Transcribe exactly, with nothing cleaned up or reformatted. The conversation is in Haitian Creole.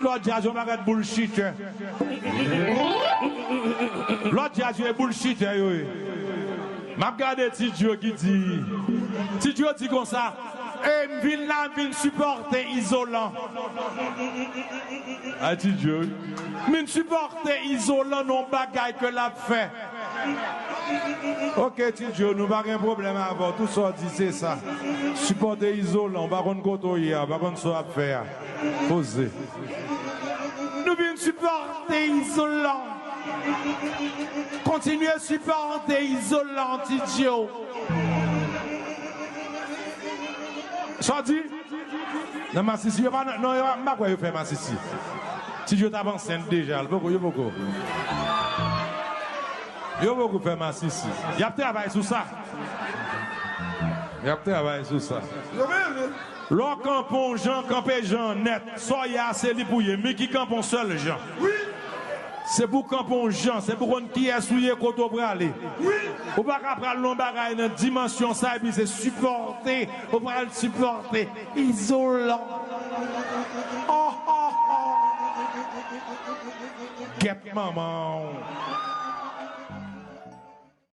Lòt djaz yo pa gad bullshit. Lòt djaz yo e bullshit yo ye. M ap gade Ti Djo ki di. Ti Djo di konsa, e m vin la, m vin sipòte Izolan. Ay, Ti Djo. M vin sipòte Izolan nan yon bagay ke l ap fè. Ok, Ti Djo, nou pa gen pwoblèm avè w. Tout sa w di, se sa. Sipòte Izolan, w pa konn kote w ye a, w pa konn sa w ap fè a. Poze. Nou vin sipòte Izolan. Kontinye sipòte Izolan, Ti Djo. Sa w di? Nan masisi, yo pa nan, non, yo, m pa kwè yo fè masisi. Ti Djo t ap ansent deja, l poko, yo poko. Yo poko fè masisi. Y ap travay sou sa. Y ap travay sou sa. Lè w kanpe yon jan, kanpe jan nèt. Sa w ye a, se li pou ye. Miki kanpe yon sèl jan. Se pou w kanpe yon jan, se pou w konn kiyès ou ye, kote w prale. Ou pa ka pral nan yon bagay nan dimansyon sa, epi se sipòte, ou pral sipòte Izolan. Oh, oh, oh. Gèt manman w.